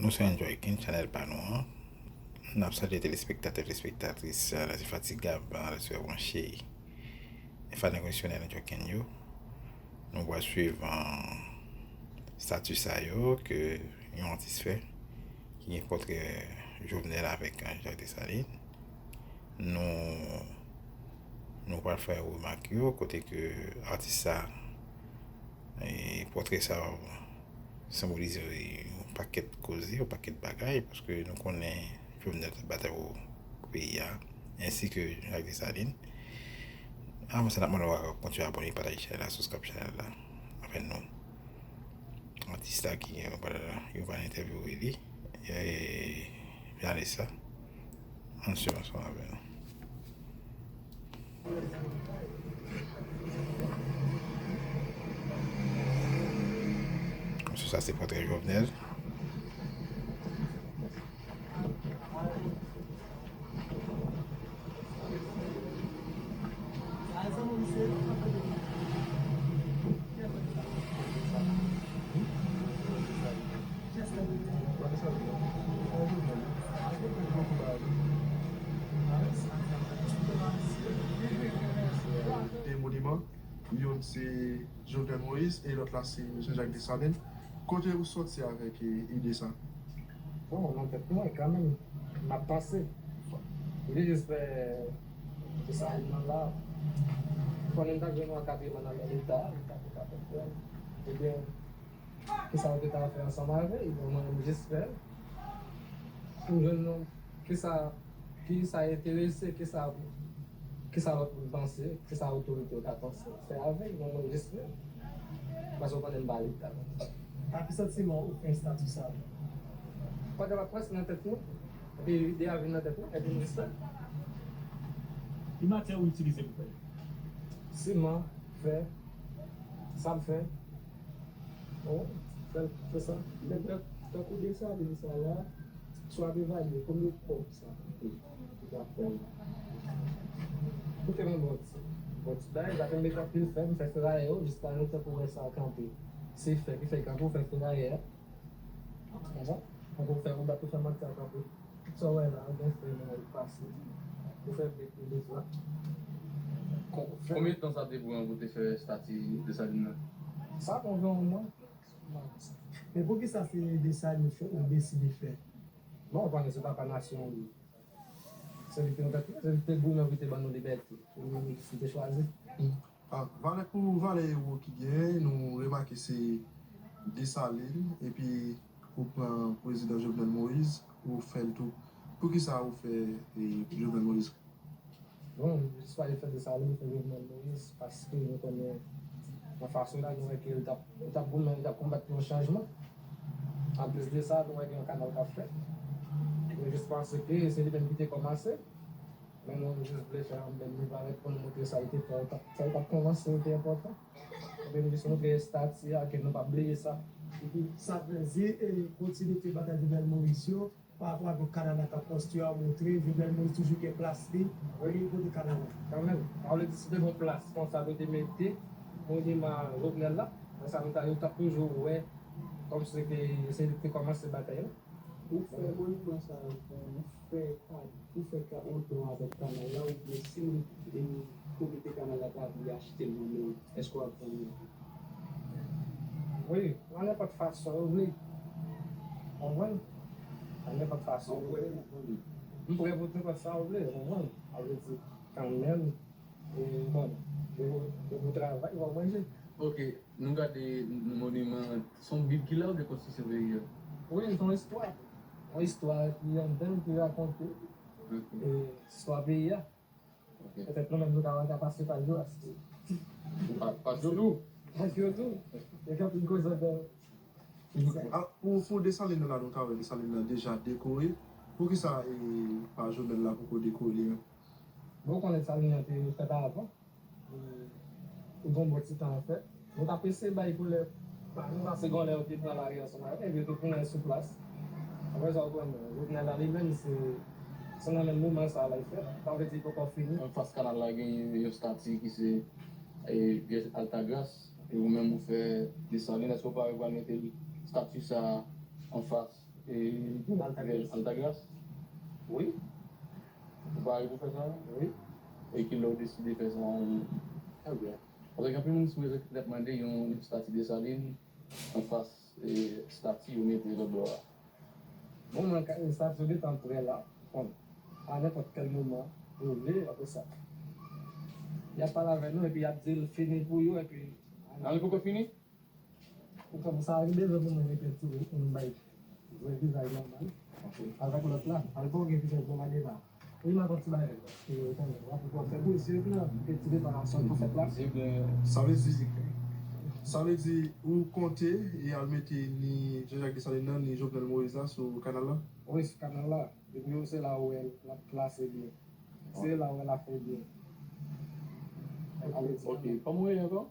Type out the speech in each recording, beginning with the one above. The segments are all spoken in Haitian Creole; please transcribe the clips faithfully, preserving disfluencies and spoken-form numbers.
Nou se Enjoy Ken, chanèl pa nou an. N ap salye telespektatè, telespektatris, euh, Latifatigab, euh, Latifa Branche, e fan enkondisyonèl Enjoy Ken yo. Nou pral swiv, euh, estati sa yo ke yon atis fè, ki gen pòtrè Jovenel avèk, euh, Jacques Dessalines. Nou, nou pral fè remak yo, kote ke atis sa, e pòtrè sa senbolize yon pakèt koze, yon pakèt bagay, paske nou konnen Jovenel t ap batay pou peyi a, ensi ke Jacques Dessalines. Avan sa, n ap mande w kontinye abòne, pataje chanèl la, subscribe chanèl la avèk nou. Atis la ki gen, yo pral, yo pral entèvyouwe li. E, jounalis la, ann swiv ansanm avè nou. Sa se pòtrè Jovenel. De moniman, youn se Jovenel Moïse e lòt la se Jean-Jacques Dessalines. Kote ou sòti avèk, e, ide sa? Bon, nan tèt mwen, kanmenm, m ap panse. Li jis fè Dessalines nan la. Konnen m t ap jwenn yon ankadreman nan men Leta, Leta te ka fè. Ebyen, kisa yo te ka fè ansanm avè l, mwen menm jis fè. Pou m jwenn yon, kisa, kisa enterese, kisa, kisa lòt moun panse, kisa otorite yo ka panse, fè avè l, mwen menm jis fè. Paske w konnen m pa Leta. Ak ki santiman ou fè estati sa? Pandan m ap panse nan tèt mwen, epi ide a vin nan tèt mwen, epi m jis fè. Ki matyè ou itilize pou fè l? Siman, fè, sa m fè. Bon, fè, fè sa. Tankou Desalin sa la, si w ap evalye konbyen kòb sa koute, ou t ap fè l. Koute mwen bon ti, bon ti bagay, sa fè m met anpil fè, m fè ferayè yo, jiska nou tankou wè sa kanpe. Se fè ki fè kanpe, ou fè ferayè a. Konprann? Tankou fè, ou bat, ou fè mantè a kanpe. Tout sa w wè la, gen fè nan l pase. Ou fè bèk yo bezwen. Kon-, konbyen tan sa te pran pou te fè estati Desalin nan? Sa pran anviwon yon mwa. Men poukisa se Desalin ou deside fè? Bon, ou konnen se papa nasyon an ye. Se li ki nan tèt li, se li ki te goumen pou te ban nou libète. Se li ki te chwazi. Ah, valè pou valè ewo ki genyen, nou remake se Desalin, epi ou pran prezidan Jovenel Moïse, ou fè l tou. Poukisa ou fè, e, Jovenel Moïse? Bon, jis pa fè Desalin, fè Jovenel Moïse, paske nou konnen nan fason la, nou wè ke l t ap, li t ap goumen, li t ap konbat pou yon chanjman. Anplis de sa, nou wè gen yon kanal k ap fèt. Nou jis panse ke se li menm ki te kòmanse. Men nou jis vle fè yon bèl liv avèk pou nou montre sa li te fè, sa li t ap kòmanse, yo te enpòtan. Epi nou jis montre estati a, ke nou pa bliye sa. Epi sa vle di, e, kontinite batay Jovenel Moïse yo, pa rapò avèk kanal la k ap konstwi a, montre Jovenel Moïse toujou gen plas li o nivo de kanal la. Kanmenm, sa vle di si te gen yon plas konsa pou te mete moniman Jovenel la, men sa nou ta, yo t ap toujou wè kòmsi ke se li ki te kòmanse batay la. Ou fè moniman sa yo pou ou fè ka-, pou fè ka-, yon don avèk kanal la, oubyen si moun, e, komite kanal la ta vle achte l nan men w, èske w ap vann li? Wi, nan nenpòt fason w vle. Konprann? Nan nenpòt fason w vle. M prè pou nenpòt sa w vle, konprann? Sa vle di, kanmenm, e, bon, depi w travay, w ap manje. Ok, nou gade moniman, se yon bib ki la oubyen konstriksyon peyi a? Wi, se yon istwa. Yon istwa ki anndan l, ki rakonte, e, istwa peyi a. Ok. Petèt nou menm nou ta, ta pase pa l tou, paske. Pa, pa l tou? Pa l tou. Yo gen anpil koze anndan. Ah, pou, pou Desalin nan la, nou ka wè Desalin nan deja dekore. Poukisa, e, pa Jovenel la poko dekore li menm? Bon, ou konnen Desalin nan te fèt avan. E, li gen yon bon ti tan an fèt. Nou t ap eseye bay koulè pa nou, paske gen lè yo te pran lari ansanm avè l, yo te tounen l sou plas. Apre sa, ou konnen, Jovenel la li menm, se, se nan menm moman sa a l fèt. Sa vle di, li poko fini. Anfas kanal la, gen yon estati ki se, e, Vyèj Altagras. E ou menm, ou fè Desalin, èske ou pare pral mete estati sa a anfas E Altagras. Altagras? Wi. Ou pare pou fè sa? Wi. E kilè w deside fè sa? Ebyen, paske gen anpil moun sou rezo ki t ap mande yon estati Desalin anfas, e, estati yo mete lòtbò a. Bon, mwen, ka- estati yo gentan prè la. Bon, a nenpòt kèl moman, yo vle, apre sa, y ap pale avè nou, epi y ap di l fini pou yo, epi. An, li poko fini? Ou konn sa, li bezwen pou mwen repenti yon bay vrè vizaj nòmal. Avèk lòt la, al bon gen vizaj nòmal la. Wi, m ap fè yon ti bagay, paske, ou konnen, w ap, w ap fè bri, se yon ti preparasyon pou fèt la. Sa vle di, sa vle di, ou konte e al mete ni Jean-Jacques Dessalines nan, ni Jovenel Moïse la sou kanal la? Wi, sou kanal la. Epi se la ou wè l ap plase byen. Se la ou wè l ap fè byen. Ok, kòman w rele ankò?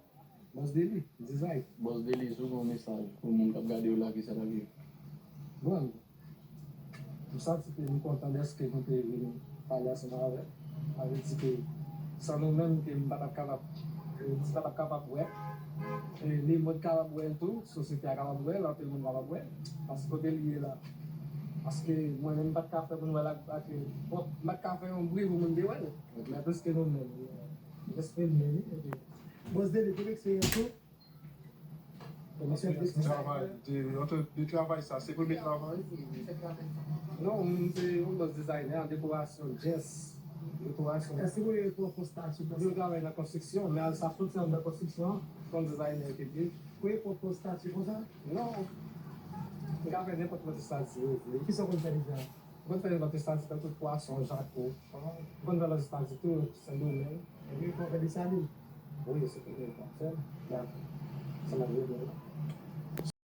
Boss Deli, Dizay. Boss Deli, si w gen yon mesaj pou moun k ap gade w la, kisa l ap ye? Bon, m santi ke m kontan dèske nou te vin pale ansanm avè m. Sa vle di ke san nou menm ke m pa t ap kapab, ke m pa t ap kapab wè. E li mwen kapab wè l tou, sosyete a kapab wè l, anpil moun kapab wè l. Paske kote l ye la. Paske mwen menm m pa t ka fè moun wè l ak, ak, bon, m pa t ka fè yon bri pou moun te wè l. Men piske nou menm, nou eksprime li, epi Boss Deli, tout eksperyans ou. Travay, de, antre de travay sa, se premye travay? Non, m se yon boss designer an dekorasyon, jazz, dekorasyon. Èske w gen pwòp estati konsa? Yo travay nan konstriksyon, men sa soti anndan konstriksyon, kòm designer ki di. Ou gen pwòp estati konsa? Non. M ka fè nenpòt lòt estati si w vle. Kisa w konn fè deja? Mwen fè lòt estati tankou pwason, jako. Mwen fè lòt estati tou, Sendomeng. Epi w fè Desalin? Wi, se premye fwa m fè l. Dakò. Sa m ap rele w la.